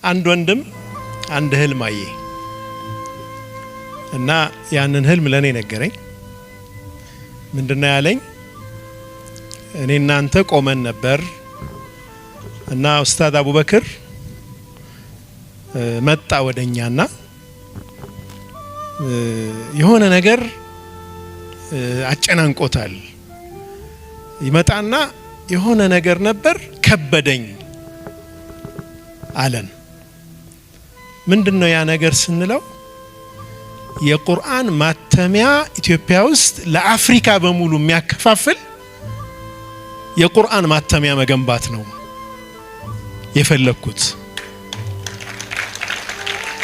አንድ ወንድም አንድ ህልም አየ እና ያንን ህልም ለኔ ነገረኝ። ምንድነው ያለኝ? እኔ እናንተ ቆመን ነበር እና ኡስታዝ አቡበክር መጣ ወደኛና የሆነ ነገር አጨናንቆታል። ይመጣና የሆነ ነገር ነበር ከበደኝ አለን። ምንድነው ያ ነገር ስንለው የቁርአን ማተሚያ ኢትዮጵያ ውስጥ ለአፍሪካ በሙሉ የሚያከፋፍል የቁርአን ማተሚያ መገንባት ነው የፈለኩት።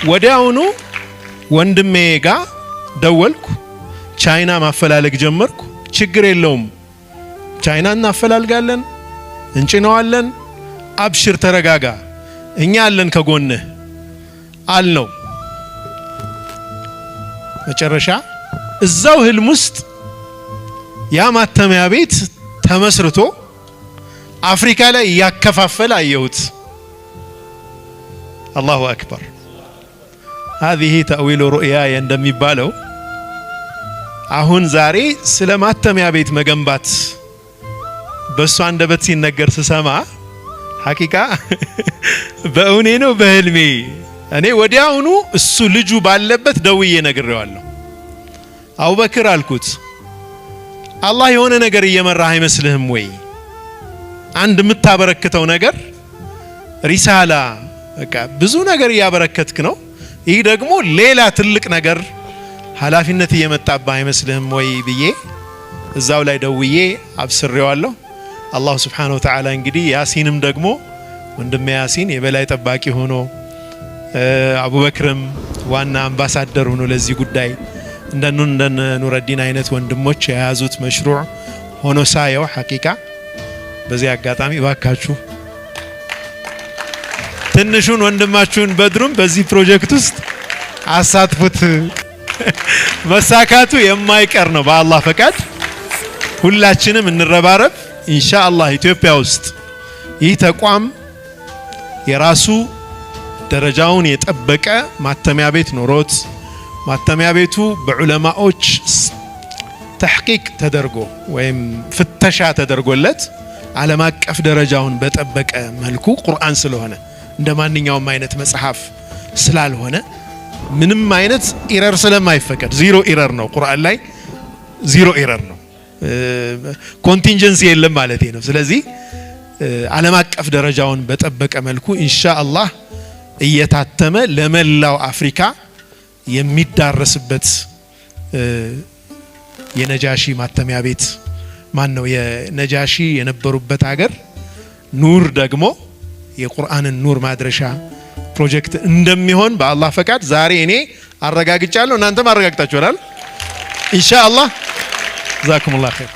ወዲያውኑ ወንድሜ ጋር ደወልኩ። ቻይና ማፈላለግ ጀመርኩ። ችግር የለውም፣ ቻይና እናፈላልጋለን፣ እንጭነዋለን። አብሽር፣ ተረጋጋ፣ እኛ አለን ከጎንህ አልነው። መጨረሻ እዛው ህልም ውስጥ ያ ማተሚያ ቤት ተመስርቶ አፍሪካ ላይ እያከፋፈለ አየሁት። الله أكبر። هذه تأويل رؤياي እንደሚባለው አሁን ዛሬ ስለ ማተሚያ ቤት መገንባት በእሱ አንደበት ሲነገር ስሰማ ሐቂቃ በእውኔ ነው በህልሜ? እኔ ወዲያውኑ እሱ ልጁ ባለበት ደውዬ ነግሬዋለሁ። አቡበክር አልኩት፣ አላህ የሆነ ነገር እየመራህ አይመስልህም ወይ? አንድ የምታበረክተው ነገር ሪሳላ፣ በቃ ብዙ ነገር እያበረከትክ ነው። ይህ ደግሞ ሌላ ትልቅ ነገር ኃላፊነት እየመጣብህ አይመስልህም ወይ ብዬ እዛው ላይ ደውዬ አብስሬዋለሁ። አላሁ سبحانه وتعالى እንግዲህ ያሲንም ደግሞ ወንድሜ ያሲን የበላይ ጠባቂ ሆኖ፣ አቡበክርም ዋና አምባሳደር ሆኖ ለዚህ ጉዳይ እንደነ ኑረዲን አይነት ወንድሞች የያዙት مشروع ሆኖ ሳየው ሐቂቃ በዚህ አጋጣሚ እባካችሁ ትንሹን ወንድማችሁን በድሩም በዚህ ፕሮጀክት ውስጥ አሳትፉት። መሳካቱ የማይቀር ነው በአላህ ፈቃድ። ሁላችንም እንረባረብ ኢንሻአላህ። ኢትዮጵያ ውስጥ ይህ ተቋም የራሱ ደረጃውን የጠበቀ ማተሚያ ቤት ኖሮት፣ ማተሚያ ቤቱ በዑለማዎች تحقيق ተደርጎ ወይም ፍተሻ ተደርጎለት ዓለም አቀፍ ደረጃውን በጠበቀ መልኩ፣ ቁርአን ስለሆነ እንደ ማንኛውም አይነት መጽሐፍ ስላልሆነ ምንም አይነት error ስለማይፈቀድ፣ zero error ነው፣ ቁርአን ላይ zero error ነው፣ contingency የለም ማለት ነው። ስለዚህ ዓለም አቀፍ ደረጃውን በጠበቀ መልኩ ኢንሻአላህ እየታተመ ለመላው አፍሪካ የሚዳረስበት የነጃሺ ማተሚያ ቤት፣ ማን ነው፣ የነጃሺ የነበሩበት ሀገር ኑር ደግሞ የቁርአንን ኑር ማድረሻ ፕሮጀክት እንደሚሆን በአላህ ፈቃድ ዛሬ እኔ አረጋግጫለሁ። እናንተም አረጋግጣችኋል ኢንሻአላህ። ጀዛኩሙላህ ኸይር።